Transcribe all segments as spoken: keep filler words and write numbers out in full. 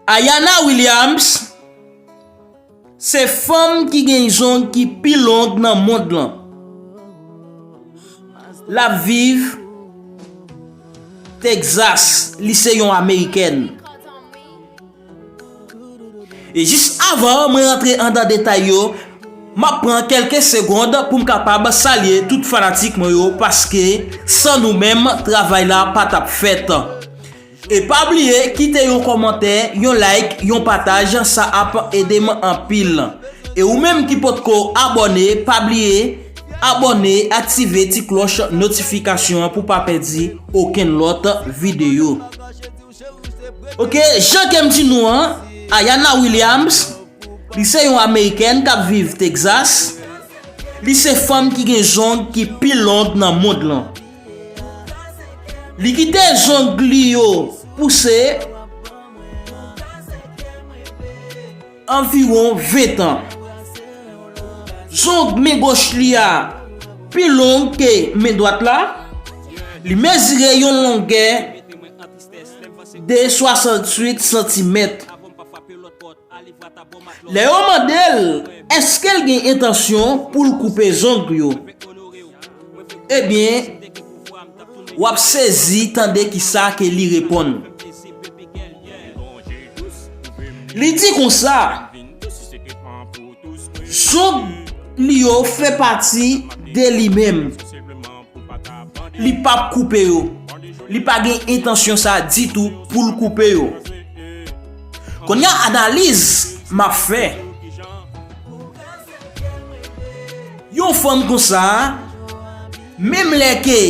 Ayana Williams se fanm ki gen zong ki pi long nan mond lan. L ap viv Texas, li se yon amerikèn. E jis avan mwen rantre andan detay yo, m ap pran kèlke segonn pou m kapab salye tout fanatik mwen yo, paske san nou menm, travay la pa t ap fèt. E pa bliye kite yon kòmantè, yon like, yon pataj, sa ap ede m anpil. E ou menm ki potko abòne, pa bliye abòne, aktive ti klòch notifikasyon an pou pa pèdi okenn lòt videyo. Ok, jan ke m di nou an, Ayana Williams, li se yon amerikèn k ap viv Texas. Li se fanm ki gen zong ki pi long nan mond lan. Li kite zong li yo pouse anviwon ven tan. Zong men goch li a pi long ke men dwat la. Li mezire yon longè de swasanntuit santimèt. Lè yo mande l èske l gen entansyon pou l koupe zong yo, ebyen, w ap sezi tande kisa ke li reponn. Li di konsa, zong li yo fè pati de li menm. Li p ap koupe yo. Li pa gen entansyon sa ditou pou l koupe yo. Kounye a, analiz m ap fè. Yon fanm konsa, menm lè ke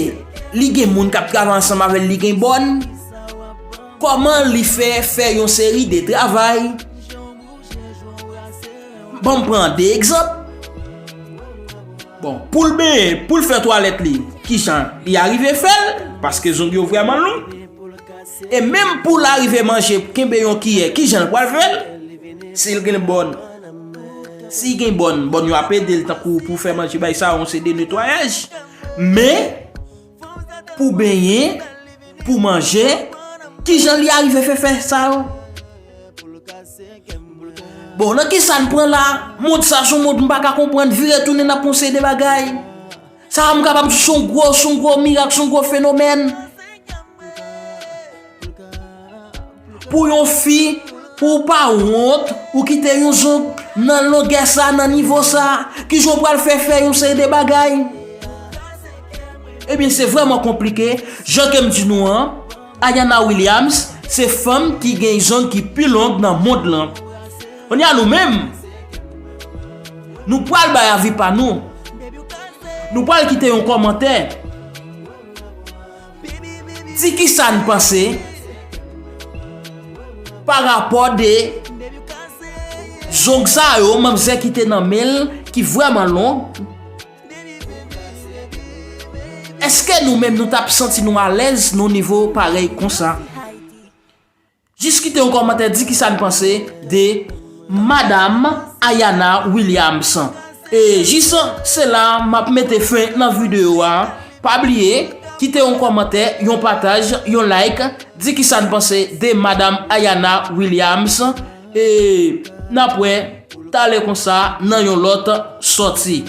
li gen moun k ap travay ansanm avè l, li gen bòn, kòman li fè fè yon seri de travay? Ban m pran de egzanp. Bon, pou l benyen, pou l fè twalèt li, kijan li arive fè l? Paske zong yo vrèman long. E menm pou l arive manje, kenbe yon kiyè, kijan l pral fè l? Si l gen bòn. Si l gen bòn, bòn yo ap ede l tankou pou fè manje, bay sa, yon se de netwayaj. Men, pou benyen, pou manje, kijan li arive fè fè sa yo? Bon, nan kisa n pran la? Mond sa se yon mond m pa ka konprann, vire tounen n ap pran yon seri de bagay. Sa a m kapab di se yon gwo, se yon gwo mirak, se yon gwo fenomèn. Pou yon fi, pou w pa wont, ou kite yon zong nan longè sa, nan nivo sa, kijan w pral fè fè yon seri de bagay? Ebyen, se vrèman konplike. Jan ke m di nou an, Ayana Williams se fanm ki gen zong ki pi long nan mond lan. Kounye a nou menm, nou pral bay avi pa nou. Nou pral kite yon kòmantè. Di kisa n panse pa rapò de zong sa yo manmzè kite nan men l ki vrèman long. Èske nou menm nou t ap santi nou alèz nan nivo parèy konsa? Jis kite yon kòmantè, di kisa n panse de Madam Ayana Williams. E jis se la m ap mete fen nan videyo a. Pa bliye kite yon kòmantè, yon pataj, yon like, di kisa n panse de Madam Ayana Williams. E n ap wè talè konsa nan yon lòt sòti.